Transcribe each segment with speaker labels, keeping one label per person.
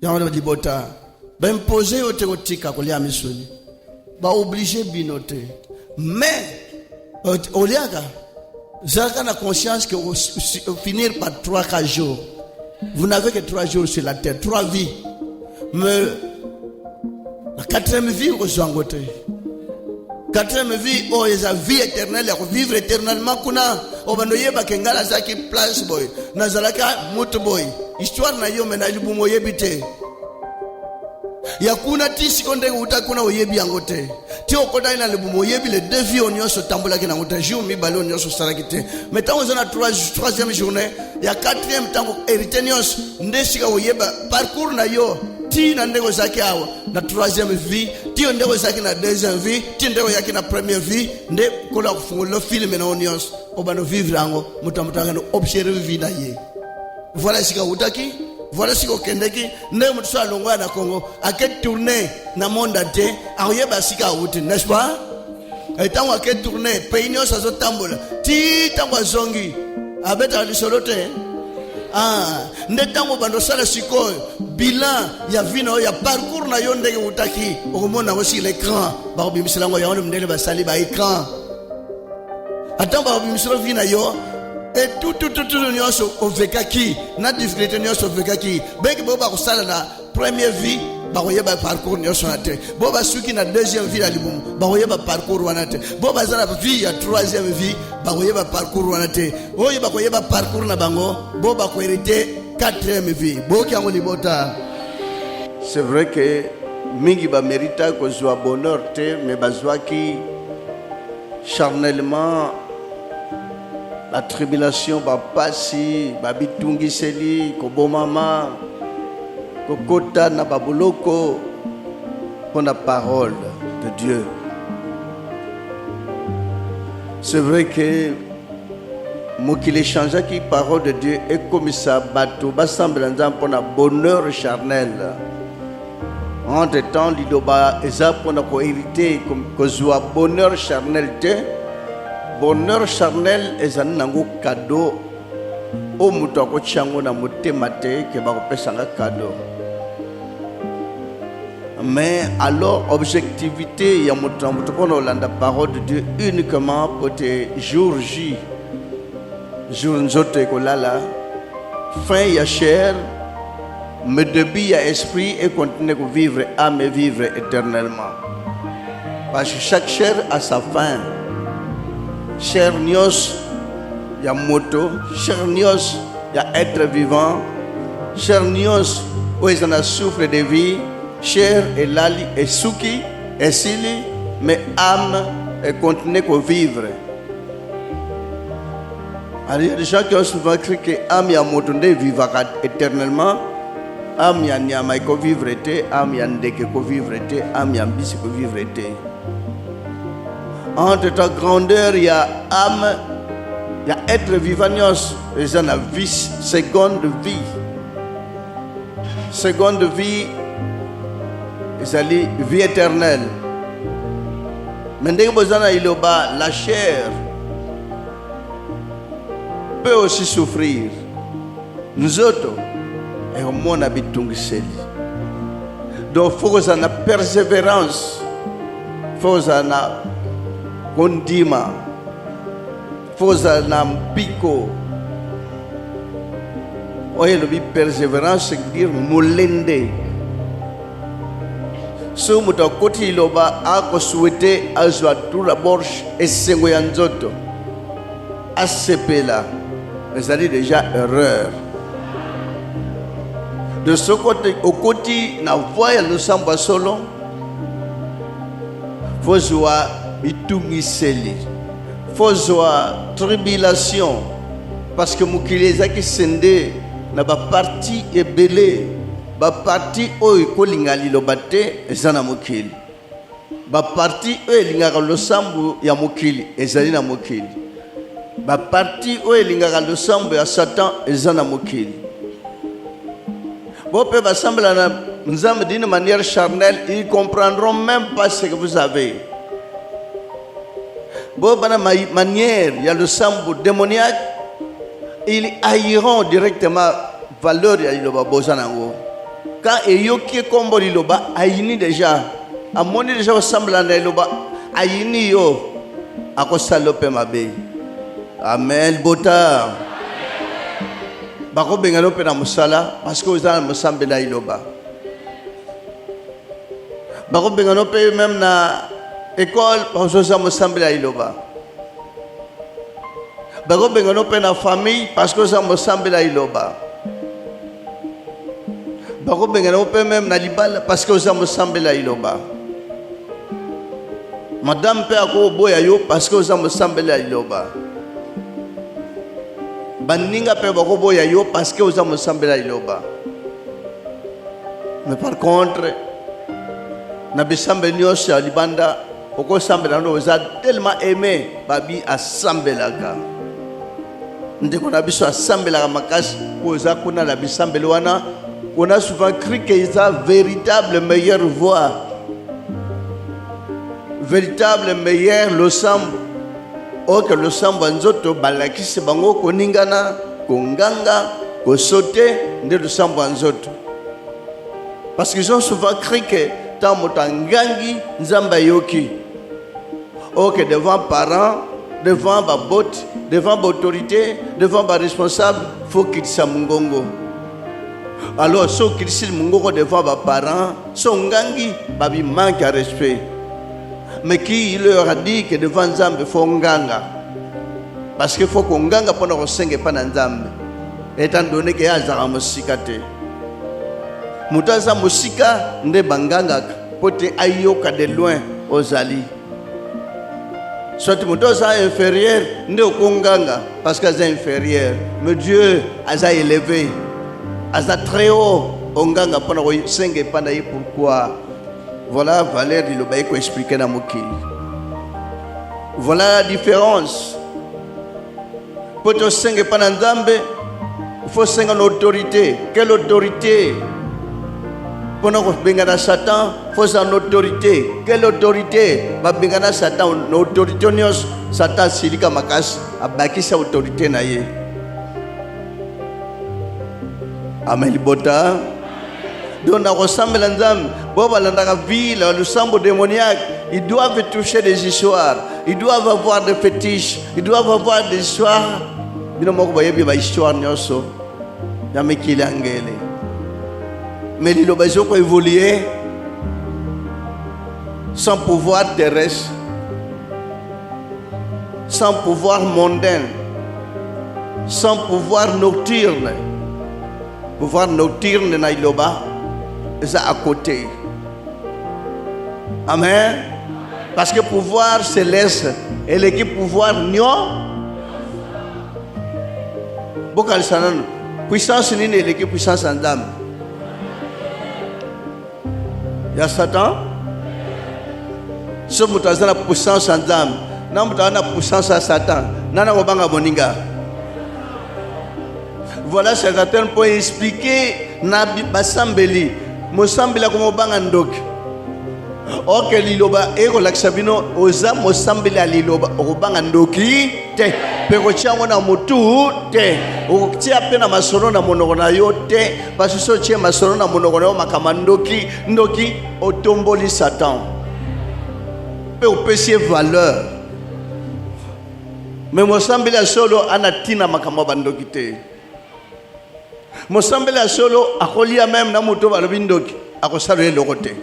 Speaker 1: Yango libota baimpose yo te kotika kolia misuni, baoblige bino te, mais oliaka, zalaka na conscience que finir par 3 4 jours, vous n'avez que 3 jours sur la terre, 3 vies, mais la quatrième vie okozwa yango te. Quatrième vie oyo eza vie éternelle ya kovivre éternellement kuna. Obanda oyebaka ngai nazalaki place boye, nazalaki moto boye, histoire na yo, me na libumu oyebi te ya kuna ti siko ndenge outa kuna, oyebi yango te. Ti okotaki na libumu, oyebi le deux vie oyo nyonso otambolaki nango te, jour mibale oyo nyonso osalaki te. Mais ntango oza na troisième journée ya quatrième, ntango hérité nyonso nde sika oyeba parcours na yo ti na ndenge ozalaki awa na troisième vie, ti yo ndenge ozalaki na deuxième vie, ti ndenge oyaki na première vie, nde kola kofungola film na yo nyonso, obanda vivre yango. Moto ya moto akende observe vie na ye. Voilà esika outaki, voilà esika okendeki. Ndenge moto so alongwa na Congo, ake tourne na monde te, akoyeba esika awuti, n'est-ce pas? Ntango ake tourne pays nyonso, azotambola ti ntango azongi, abetaka lisolo te. Ah, nde ntango bando osala sikoyo bilan ya vie na yo, ya parcours na yo, ndenge outaki, okomona yango sur l'écran. Bakobimisela yango. Yango ndenge basali baécran, ata bakobimisela vie na yo etutututu nyonso ovekaki na difficulté nyonso ovekaki. Bengi bo bakosala na première vie, bakoyeba parcours nyonso wana te. Bo basuki na deuxième vie na libumu, bakoyeba parcours wana te. Bo baza na vie ya troisième vie, bakoyeba parcours wana te. Oyo bakoyeba parcours na bango, bo bakohérite quatrième vie. Boyoki yango, libota?
Speaker 2: C'est vrai que mingi bamérita kozwa bonheur te, mais bazwaki charnellement la tribulation, bapasi, babitungiseli, kobomama, kokota na baboloko mpo na parole de Dieu. C'est vrai que mokili echangeaki parole de Dieu, ekomisa bato basambela Nzambe mpo na bonheur charnel. Entre temps, liloba eza mpona kohérite, kozwa bonheur charnel te. Bonheur charnel ezali nango cadeau oyo moto akotia yango na motema te ke bakopesanga cadeau. Mais alors, objectivité ya moto na moto mpona kolanda parole de Dieu uniquement po te jour J, jour nzoto ekolala, fin ya chair, mais début ya esprit et continuer de vivre, âme et vivre éternellement, parce que chaque chair a sa fin. Chair nyonso ya moto, chair nyonso ya être vivant, chair nyonso oyo eza na souffle de vie, chair elali, esuki, esili, mais âme econtinue kovivre. Alors, il y a des gens qui ont souvent cru que âme ya moto nde vivaka éternellement, âme ya nyama ekovivre te, âme ya ndeke ekovivre te, âme ya mbisi ekovivre te. Entre ta grandeur ya âme ya être vivant nyonso eza na vie, seconde vie. Seconde vie ezali vie éternelle. Mais ndenge boza na liloba, la chair peut aussi souffrir. Nzoto ekomona bitungiseli. Donc faut kozala na persévérance, faut kozala na kondima, faut kozala na mpiko. Oyo elobi persévérance, c'est dire molende. Soki moto akoti liloba, akosouhaite azwa tout d'abord esengo ya nzoto, asepela, ezali déjà erreur. De ce côté, okoti na voie ya losambo ya solo, fozwa bitungiseli, fozwa tribulation, parce que mokili ezalaki sende na baparti ebele. Baparti oyo ekolinga liloba te eza na mokili, baparti oyo elingaka losambo ya mokili ezali na mokili, baparti oyo elingaka losambo ya Satan eza na mokili. Bo mpe basambela na Nzambe d'une manière charnelle, ils comprendront même pas ce que vous avez. Bo bana manière ya losambo démoniaque, ils haïront directement valeur ya liloba boza nango. Quand eyoki ye kombo liloba, ayini deja. Amoni deja osambela na liloba, ayini yo. Akosala yo mpe mabe. Amen, bota. Bakobengana yo mpe na mosala parce que oza na mosambela liloba. Bakobengana yo mpe meme na école parce que oza mosambela liloba. Bakobengana yo mpe na famille parce que oza mosambela liloba. Bakobengana yo mpe meme na libala parce que oza mosambela liloba. Madame mpe akoboya yo parce que oza mosambeli ya liloba. Baninga mpe bakoboya yo parce que oza mosambeli ya liloba. Mais par contre, na bisambeli nyonso ya libanda okosambela no oza tellement aimé, babi asambelaka. Ndeko na biso asambelaka makasi mpo oza kuna na bisambeli wana. On a souvent cru que eza véritable meilleure voix, véritable meilleur losambo. Oke losambo ya nzoto balakisi bango koningana, konganga, kosote nde losambo ya nzoto. Parce qu'ils ont souvent cru que ntango moto angangi Nzambe ayoki. Oke devant parents, devant baboti, devant baautorité, devant baresponsable, faut kitisa mongongo. Alors so okitisi mongongo devant baparents, so ngangi babi manque ya respect. Mais qui leur a dit que devant Nzambe faut nganga? Parce que faut konganga mpona kosenga epai na Nzambe, étant donné que ye azalaka mosika te. Moto aza mosika nde bangangaka mpo te ayoka de loin ozali. Soit moto aza inférieur nde okonganga parce que aza inférieur, mais Dieu aza élevé, aza très haut, onganga mpona kosenga epai na ye. Pourquoi? Voilà valeur liloba ye koexplike na mokili. Voilà la différence. Mpo tosenga epai na Nzambe, il faut senga na autorité. Quelle autorité? Mpona kobengana Satan, faut ozala na autorité. Quelle autorité? Babengana Satan na autorité nyonso. Satan asilika makasi, abakisa autorité na ye. Amen libota. Donc nakosambela Nzambe, bo balandaka ville losambo démoniaque, ils doivent toucher des histoires, ils doivent avoir des fétiches, ils doivent avoir des histoires. Bino moko boyebi ba histoire nyonso ya mikili ya ngele. Mais liloba ezoko évoluer sans pouvoir terrestre, sans pouvoir mondain, sans pouvoir nocturne. Pouvoir nocturne na liloba eza à côté. Amen. Parce que pouvoir céleste eleki pouvoir nyo. Bokanisa nano puissance nini eleki puissance ya Nzambe? Ya Satan. So moto aza na puissance ya Nzambe na moto aza na puissance ya Satan, nani akobanga moninga? Voilà certains points expliquer na basambeli. Mosambeli akomobanga ndoki. Ok, liloba ekolakisa bino oza mosambeli ya liloba, okobanga ndoki te, mpe kotia yango na motu te, okotia mpe na masolo na monoko na yo te, parce que soki otie masolo na monoko na yo makambo ya ndoki, ndoki otomboli Satan mpe opesi ye valeur. Me mosambeli ya solo ana ntina makambo ya bandoki te. Mosambeli ya solo akolia meme na moto balobi ndoki, akosala ye eloko te.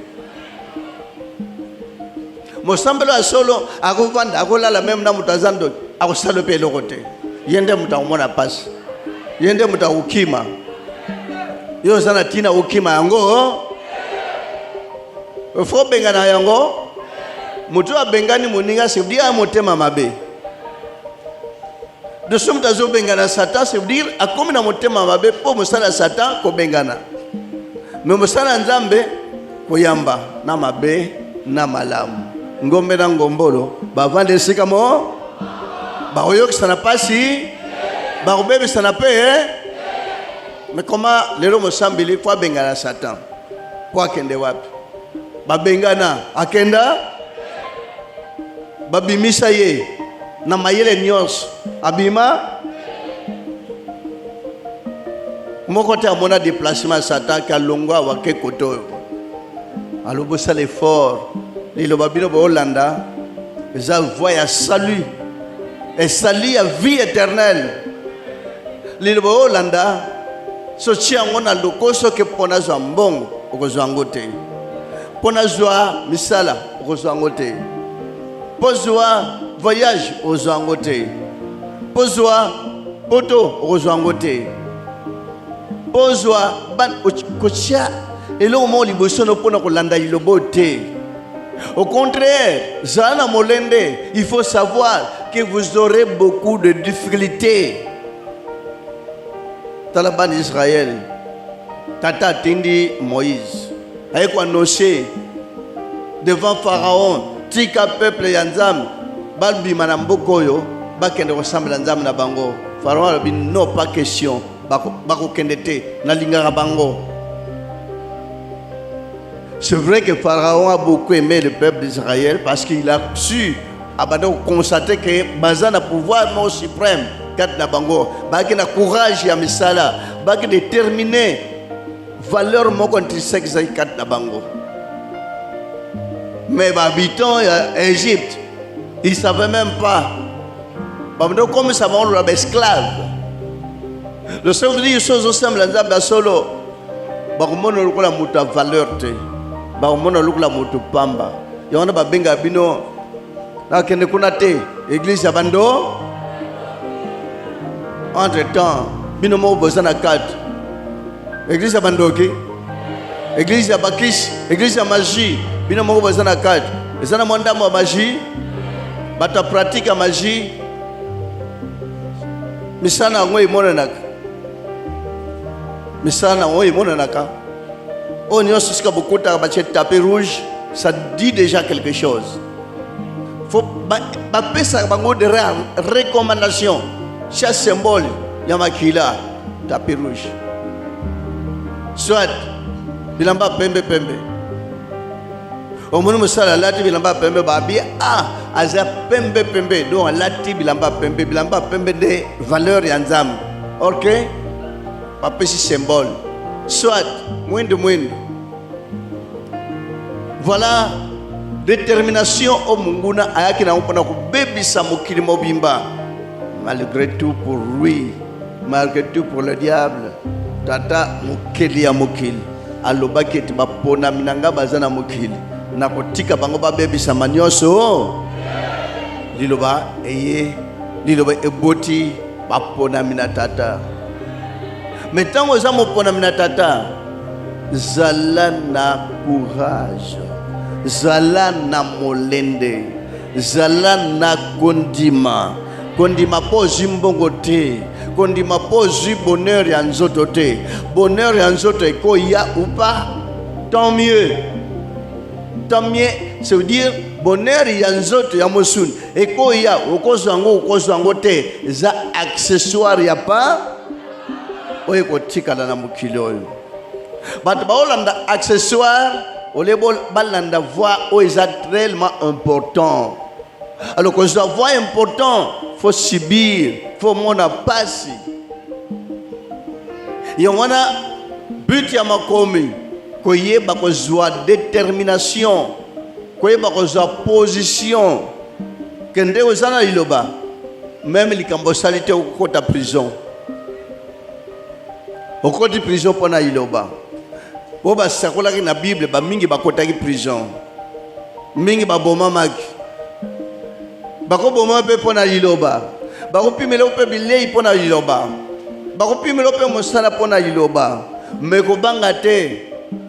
Speaker 2: Mosambeli ya solo akovanda, akolala meme na moto aza ndoki, akosala mpe eloko te. Ye nde moto akomona mpasi, ye nde moto akokima. Yo oza na ntina okima yango, fo obengana yango. Moto oyo abengani moninga, c'est dire motema mabe. De ce moto azobengana Satan, c'est dire akomi na motema mabe, mpo mosala ya Satan kobengana, me mosala ya Nzambe koyamba na mabe na malamu. Ngombe na ngombolo bavanda esika mo, bakoyokisana mpasi, bakobebisana mpe. Me koma lelo mosambeli fo abengana Satan mpo akende wapi? Babengana akenda, babimisa ye na mayele nyonso, abima. Moko te amona déplacement ya Satan ke alongwa awa ke kote oyo. Alobi bosala effort. Liloba bino boolanda eza voie ya salut. Esali ya vie éternelle. Liloba olanda soki yango na lokoso ke mpo nazwa mbongo okozwa yango te. Mpo nazwa misala okozwa yango te. Mpo zwa voyage okozwa yango te. Mpo zwa poto okozwa yango te. Mpo zwa kotia eloko moko liboso no mpo na kolanda liloba te. Au contraire, zala na molende, il faut savoir que vous aurez beaucoup de difficultés. Tala bana Israël, tata atindi Moïse aye koannonce devant Pharaon, tika peuple ya Nzambe babima na mboka oyo bakende kosambela Nzambe na bango. Pharaon alobi non, pas question, bakokende te, nalingaka bango. C'est vrai que Pharaon a beaucoup aimé le peuple d'Israël parce qu'il a su abanda constater que baza na pouvoir moko suprême kati na bango, bazalaki na courage ya misala, bazalaki déterminé, valeur moko intrinsèque ezalaki kati na bango. Mais bahabitant ya Égypte, ils savaient même pas, babanda kokomisa bango lola baesclave. Le Seigneur dit so ozosambela Nzambe ya solo, bakomona lokola moto ya valeur te, bakomona lokola moto pamba. Yango wana babengaka bino nakende kuna te, église ya bando. Entre temps bino moko boza na kati église ya bandoki, église ya bakisi, église ya magie. Bino moko boza na kati, eza na mwa ndambo ya magie, bato ya pratique ya magie. Misala yango emonanaka, misala yango emonanaka. Oyo nyonso esika bokotaka batie tapis rouge, ça dit déjà quelque chose. Faut bapesaka bango de recommandation, tia symbole ya makila, tapis rouge, soit bilamba pembe pembe. Omoni mosala alati bilamba pembe, babi a aza pembe pembe, donc alati bilamba pembe, bilamba pembe nde valeur ya Nzambe. Ok, bapesi symbole, soit mwindu mwindu. Voilà détermination oyo monguna ayaki nango mpona kobebisa mokili mobimba. Malgré tout pour lui, malgré tout pour le diable, tata mokeli ya mokili alobaki ete baponami na ngai baza na mokili, nakotika bango babebisama nyonso. Liloba eye, liloba eboti baponami na tata. Me ntango oza moponami na tata, zala na courage, zala na molende, zala na kondima. Kondima mpo ozwi mbongo te, kondima mpo ozwi bonheur ya nzoto te. Bonheur ya nzoto ekoya ou pas, tant mieux, tant mieux. Ça veut dire bonheur ya nzoto ya mosuni ekoya, okozwa yango, okozwa yango te, eza accessoire ya pa oyo ekotikala na mokili oyo. Bato baolanda accessoire olie balanda voie oyo eza tellement important. Alors kozwa voie important, faut subir, faut mona pasi. Yango wana but ya makomi, koyeba kozwa détermination, koyeba kozwa position kende oza na liloba. Même likambo osali te, okokota prison, okoti prison mpo na liloba. Oyo basakolaki na Bible, bamingi bakotaki prison, mingi babomamaki, bakoboma mpe mpo na liloba, bakopimela mpe bilei mpo na liloba, bakopimela mpe mosala mpo na liloba. Me kobanga te,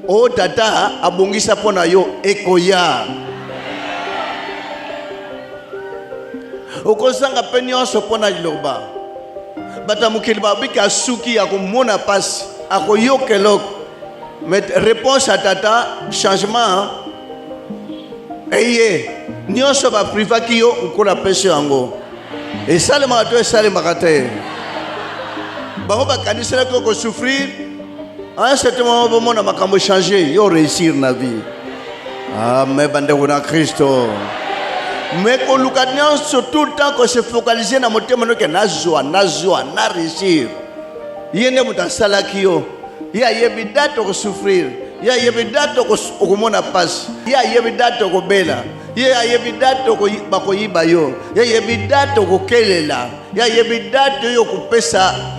Speaker 2: oyo tata abongisa mpo na yo ekoya. Okozanga mpe nyonso mpo na liloba. Bato ya mokili babiki asuki, akomona mpasi, akoyoka eloko. Mais réponse ya tata, changement eye. Nyonso baprivaki yo, Nkolo apesi yango. Esalemaka to esalemaka te? Bango bakaniselaki okosouffrir, à un certain moment bomona makambo change, yo réussir na vie. Ah, me bandeko na Kristo, me koluka nyonso tout le temps kose focaliser na motema noke nazwa, nazwa, na réussir. Ye nde moto asalaki yo. Ye ayebi date okosouffrir. Ye ayebi date okomona pasi. Ye ayebi date okobela. Ye ayebi date bakoyiba yo. Ye ayebi date okokelela. Ye ayebi date oyo okopesa.